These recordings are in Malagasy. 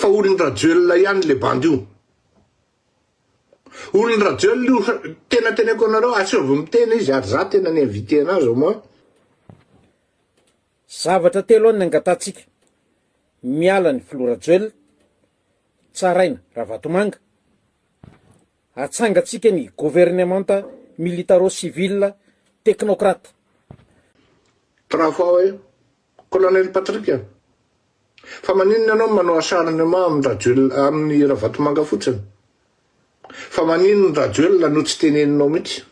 Fa olon-dRajoelina ihany le bandy io. Olon-dRajoelina io, tena teneko anareo, asaivo miteny izy ary za tena ni-inviter anazy au moins. Zavatra telo any angatahantsika, miala ny filoha Rajoelina, tsaraina Ravatomanga, atsangantsika ny governemanta militaro-civil technocrate. Trois fois hoe Colonel Patrick a! Fa maninona ianao no manao acharnement amin'i Rajoelina amin'i Ravatomanga fotsiny? Fa maninona Rajoelina no tsy teneninao mihitsy?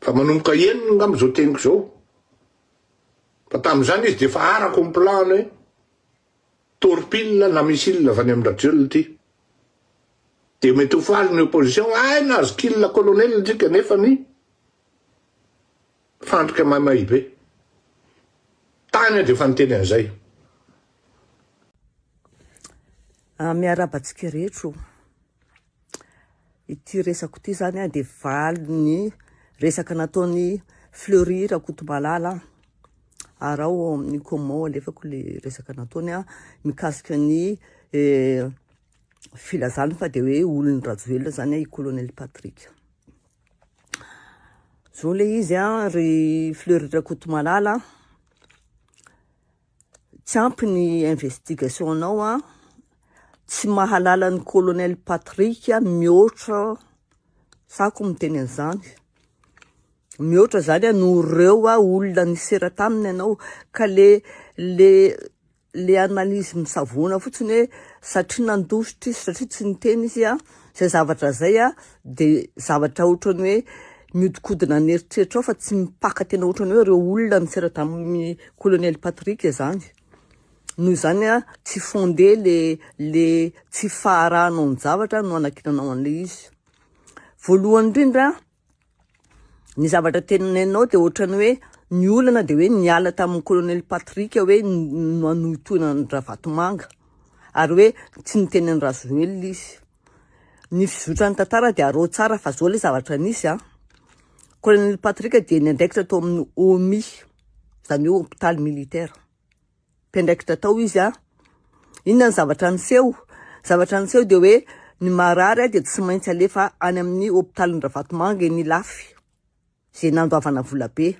Fa manomboka henony ngamba izao teniko izao. Fa tamin'izany izy dia efa arako ny plan-ny hoe torpille na missile avy any amin-dRajoelina ity. Dia mety ho faly ny opposition, hay nahazo kill colonel tsika nefa ny fandrika maimay be. Tany aho dia efa niteny an'izay. Ah, miarahaba antsika rehetra o. Ity resako ity zany dia valin'ny resaka nataon'i Fleury Rakotomalala ary ao amin'ny comment alefako le resaka nataony mikasika ny eh, filazany fa dia hoe olon'i Rajoelina zany i Colonel Patrick. Zao le izy an, ry Fleury Rakotomalala, tsy ampy ny investigation nao an, tsy mahalala ny colonel Patrick mihoatra, sako miteny an'izany, mihoatra zany an noho ireo olona nisera taminy ianao, ka le le Le analyse misavoana fotsiny hoe satria nandositra izy, satria tsy niteny izy an, zay zavatra zay an de zavatra ohatran'ny hoe miodikodina ny eritreritrao fa tsy mipaka tena ohatran'ny hoe reo olona nisera tamin'ny colonel Patrick zany. Noho izany an tsy fondé le le tsy faharahanao ny zavatra no anakinanao an'le izy. Voalohany indrindra Ny zavatra teneninao dia ohatran'ny hoe ny olana dia hoe niala tamin'ny colonel Patrick hoe nanohintohina an-dRavatomanga ary hoe tsy niteny an'i Rajoelina izy. Ny fizotran'ny tantara dia arao tsara fa zao ilay zavatra nisy an. Colonel Patrick dia niandraikitra tao amin'ny OMI, izany hoe hôpital militaire. Mpiandraikitra tao izy an. Inona ny zavatra niseho? Zavatra niseho dia hoe ny marary dia tsy maintsy alefa any amin'ny hopitalin'i Ravatomanga eny Ilafy, izay nandoavana vola be.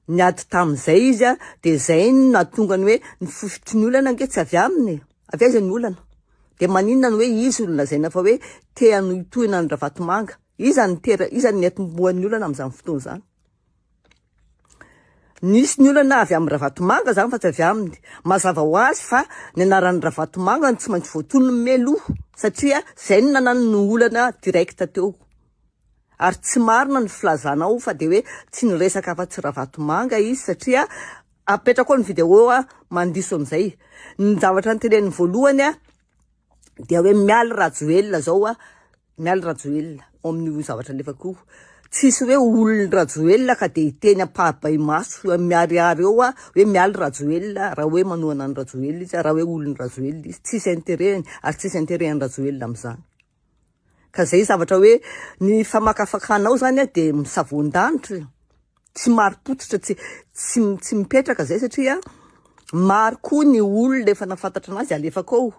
Niady tamin'izay izy an, dia izay no nahatonga ny hoe ny fositry ny olana ange tsy avy aminy e. Avy aiza ny olana? Dia maninona no hoe izy no lazaina fa hoe te hanohitohina an'i Ravatomanga? Iza no nitera, iza no niatombohan'ny olana amin'izany fotoana izany? Nisy ny olana avy amin'i Ravatomanga zany fa tsy avy aminy. Mazava ho azy fa ny anaran'i Ravatomanga no tsy maintsy voatonony mialoha satria zay no nanano ny olana direct teo. Ary tsy marina ny filazanao fa dia hoe tsy niresaka afa-tsy Ravatomanga izy satria apetrako ao ny video mandiso an'izay. Ny zavatra noteneniny voalohany dia hoe mialy Rajoelina zao a, mialy Rajoelina ao amin'io zavatra alefako io, tsisy hoe olon'i Rajoelina ka dia hiteny ampahabaimaso miharihary eo a hoe mialy Rajoelina raha hoe manohana an'i Rajoelina izy raha hoe olon'i Rajoelina izy, tsisy interet-ny ary tsisy interet an'i Rajoelina amin'izany. Ka zay zavatra hoe ny famakafakanao zany a dia misavoan-danitra. Tsy marim-pototra, tsy tsy tsy mipetraka zay satria maro koa ny olona efa nahafantatra anazy alefako ao.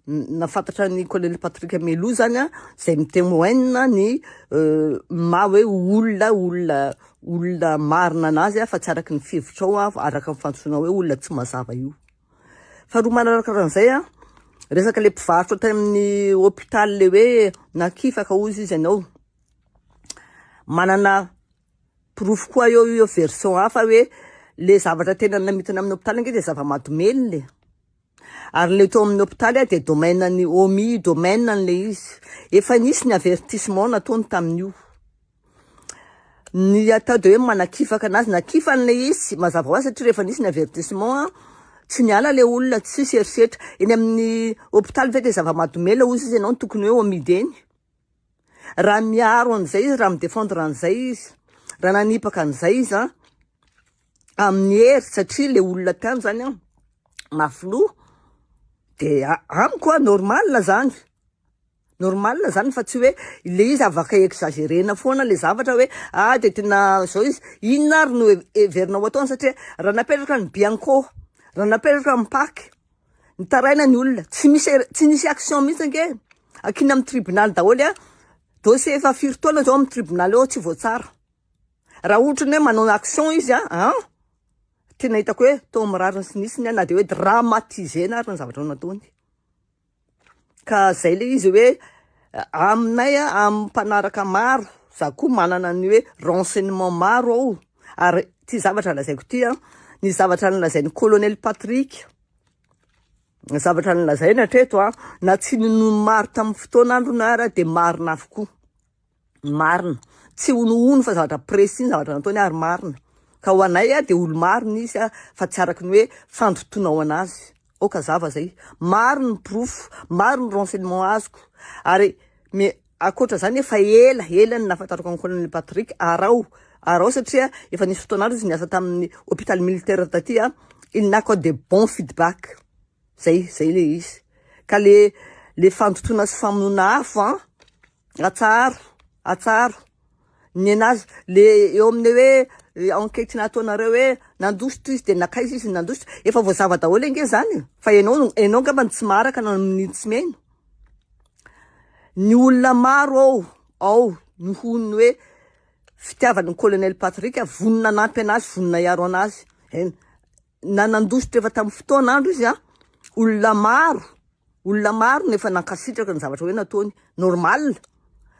Nahafantatra an'i Colonel Patrick Melou zany a, zay mi-temoigne ny maha hoe olona olona olona marina anazy a fa tsy araka ny fihevitrao a, araka ny fantsoinao hoe olona tsy mazava io. Faharoa manaraka an'izay a, resaka le mpivarotra tany amin'ny hôpital le hoe nakifaka hozy izy ianao. Manana porofo koa eo io version hafa hoe le zavatra tena namitana amin'ny hopitaly ange dia zava-mahadomelina e. Ary le teo amin'ny hopitaly dia domaine ny OMI, domaine an'le izy. Efa nisy ny avertissement nataony tamin'io. Ny atao dia hoe manakifaka anazy, nakifany le izy mazava ho azy satria rehefa nisy ny avertissement tsy niala le olona, tsisy herisetra. Eny amin'ny hopitaly ve dia zava-mahadomelina hozy izy ianao no tokony hoe amidy eny. Raha miaro an'izay izy, raha mi-defendre an'izay izy, raha nanipaka an'izay izy an, amin'ny hery satria le olona tany zany an, mafy loha, de amiko an normal zany, normal zany fa tsy hoe le izy afaka exagerena foana le zavatra hoe ah de tena zao izy, inona ary no heverinao ataony satria raha napetraka ny bianco, raha napetraka ny pac. Nitaraina ny olona, tsy misy tsy nisy action mihitsy ange. Ankina amin'ny tribunal daholo a. Dossier efa firy taona zao amin'ny tribunal eo tsy voatsara. Raha ohatra ny hoe manao action izy a, an, tena hitako hoe tao amin'ny rariny sy ny hitsiny na dia hoe dramatisena ary ny zavatra nataony. Ka zay le izy hoe aminay a, amin'ny mpanaraka maro, za koa manana ny hoe renseignement maro ao ary ty zavatra lazaiko ty a, ny zavatra nolazain'ny colonel Patrick, ny zavatra nolazainy hatreto a, na tsy ninoan'ny maro tamin'ny fotoana androny ara de marina avokoa. Marina. Tsy honohono fa zavatra précis ny zavatra nataony ary marina. Ka ho anay de olo-marina izy fa tsy araky ny hoe fandotoana ho anazy. Aoka hazava zay. Maro ny porofo, maro ny renseignement azoko. Ary me ankoatra zany efa ela, ela ny nahafantarako an'i Colonel Patrick, araho, araho satria efa nisy fotoana andro izy niasa tamin'ny hôpital militaire taty, il n'a que de bons feedback. Zay, zay le izy. Ka le le fandotoana sy famonoana afo an, atsaharo, atsaharo. Ny anazy le eo amin'ny hoe enquête nataonareo hoe nandositra izy de nankaiza izy nandositra, efa voazava daholo ange zany e. Fa ianao ianao angamba no tsy maharaka na ny tsy mihaino. Ny olona maro ao ao noho ny hoe fitiavan'ny colonel Patrick vonona hanampy anazy, vonona hiaro anazy. Eny. na nandositra efa tamin'ny fotoana andro izy an, olona maro, olona maro no efa nankasitraka ny zavatra hoe nataony, normal,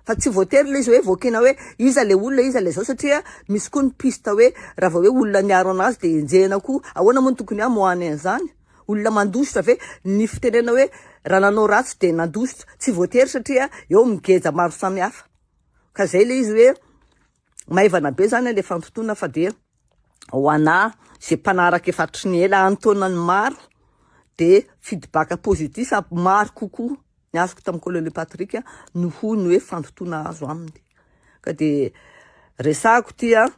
fa tsy voatery le izy hoe voakena hoe iza le olona iza le zao satria misy koa ny piste hoe raha vao hoe olona niaro anazy de enjehina koa, ahoana moa no tokony hamoahany an'izany, olona mandositra ve, ny fitenenana hoe raha nanao ratsy de nandositra, tsy voatery satria eo migeja maro samihafa, ka zay le izy hoe maivana be zany le fantontona fa dia. Ho anà izay mpanaraka efa hatry ny ela an-taonany maro dia feedback positif maro kokoa ny azoko tamin'i Colonel Patrick noho ny hoe fandotoana azo aminy. Ka dia resahako ity an,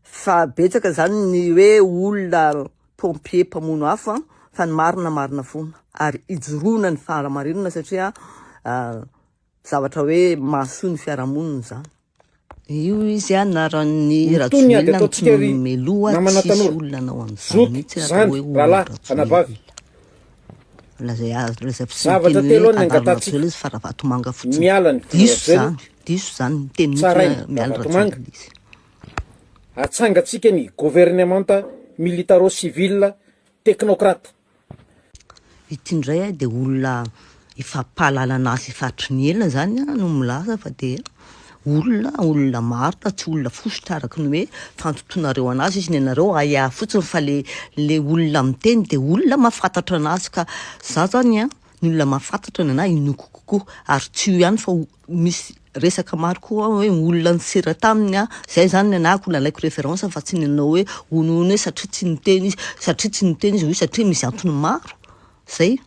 fa betsaka izany ny hoe olona pompier mpamono afo an, fa ny marina marina foana ary ijoroana ny fahamarinana satria zavatra hoe mahasoa ny fiarahamonina izany. Io izy anaran'ny Mitohy ny ady Rajoelina no tsy ataontsika ry meloha namana tsisy tanora, olona anao an'izany zoky, mihitsy atao zandry, hoe olona rahalahy, anabavy. Rajoelina. Lazay azo lazay fotsiny Zavatra miteny telo hoe any ny anaro angatahantsika. Rajoelina izy fa Ravatomanga fotsiny. Miala ny Diso Rajoelina. izany, diso izany miteny mihitsy Tsaraina hoe miala Ravatomanga. Rajoelina izy. Atsangantsika ny governemanta militaro-civil technocrate. Ity indray dia olona efa mpahalala anazy efa hatry ny ela izany no milaza fa dia olona, olona marina tsy olona fositra araka ny hoe fantotonareo anazy izy, ny anareo ahiahy fotsiny fa le le olona miteny dia olona mahafantatra anazy ka za zany an, ny olona mahafantatra ny anahy inoako kokoa ary tsy io ihany fa misy resaka maro koa hoe olona nisera taminy aho, zay zany ny anahako nalaiko référence fa tsy ny anao hoe honohono hoe satria tsy niteny izy, satria tsy niteny izy hoy satria misy antony maro, zay.